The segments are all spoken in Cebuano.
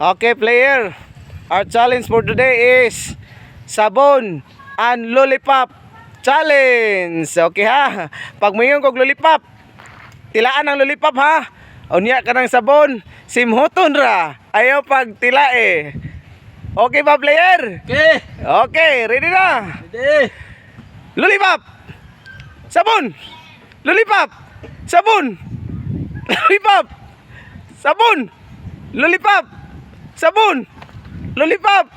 Okay, player. Our challenge for today is sabon and lollipop challenge. Okay ha. Pag moingon kog "lollipop," tilaan ang lollipop ha. Unya ka ng sabon, simhuton ra. Ayaw pag tilae. Okay ba, player? Okay. Okay, ready na. Ready. Lollipop! Sabon! Lollipop! Sabon! Lollipop! Sabon! Lollipop! Sabon! Lollipop!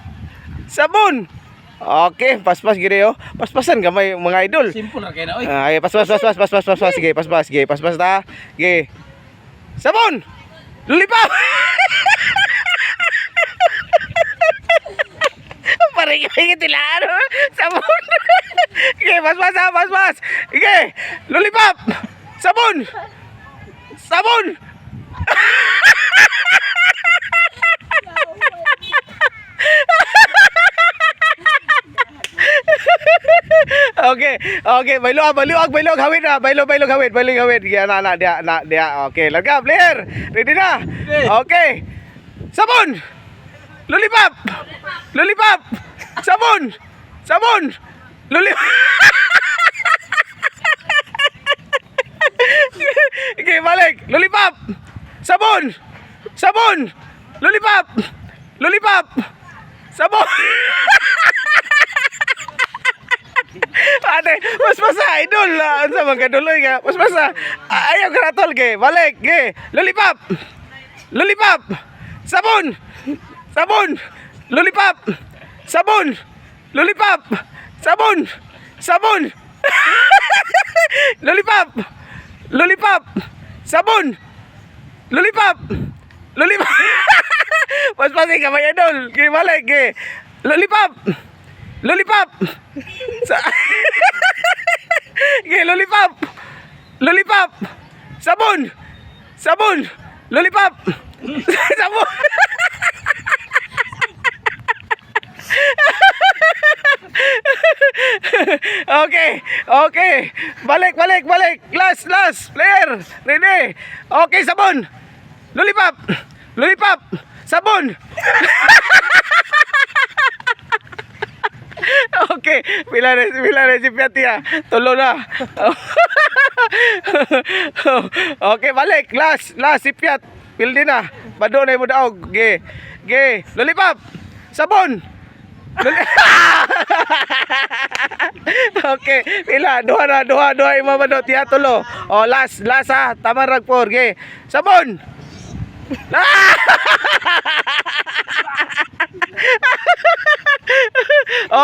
Sabon! Okay, paspas gid oh. Paspasan gamay, mga idol. Simple ra kay na oy. Ah, okay, paspas, paspas, paspas, paspas. Sige, paspas, sige, paspas ta. Sige. Sabon! Lollipop! Pare kayo tilaan. Oh. Sabon! Sige, paspas ha, paspas. Sige, lollipop! Sabon! Sabon! Okay, baylo, ah, baylo, ah, baylo, hawid na, baylo, baylo, hawid, baylo, hawid. Diya, na, na, diya, na, diya. Okay, larga, player. Ready na? Ready. Okay. Sabon! Lollipop! Lollipop! Sabon! Sabon! Lollipop! Okay, balik. Lollipop! Sabon! Sabon! Lollipop! Lollipop! Sabon! Ate, mas masa idol. Ah, unsa man kaduloy ka? Mas masa. Ah, ayaw karatol ke. Balik, ge. Lollipop. Lollipop. Sabon. Sabon. Lollipop. Sabon. Lollipop. Sabon. Sabon. Lollipop. Lollipop. Sabon. Lollipop. Lollipop. Paspasin ka may idol. Ge, balik, ge. Lollipop. Lollipop. Sa Ge, lollipop. Lollipop. Sabon. Sabon. Lollipop. Sabon. Okay. Balik, balik, balik. Last, last. Player. Ready. Okay, sabon. Lollipop. Lollipop. Sabon. Okay, pila na si Piatia. Tulo na. Okay, balik. Last, last si Piat. Pildi na. Bado na mo daog. Ge. Ge. Lollipop. Sabon. Okay, pila? Duha na, duha, duha imo bado tiya tulo. Oh, last, last ha. Tama rag por. Ge. Sabon. Ah!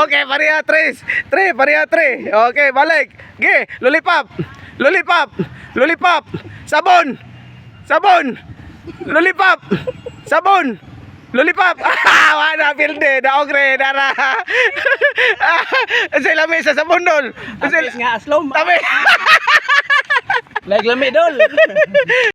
Okay, pareha tres. Tre, pareha tre. Okay, balik. Ge, lollipop. Lollipop. Lollipop. Sabon. Sabon. Lollipop. Sabon. Lollipop. Ah, wala pilde. Daog re, dara. Ah, unsay lami sa sabon, dol? Unsay Tapos nga aslom. Tabi. Like lami dol.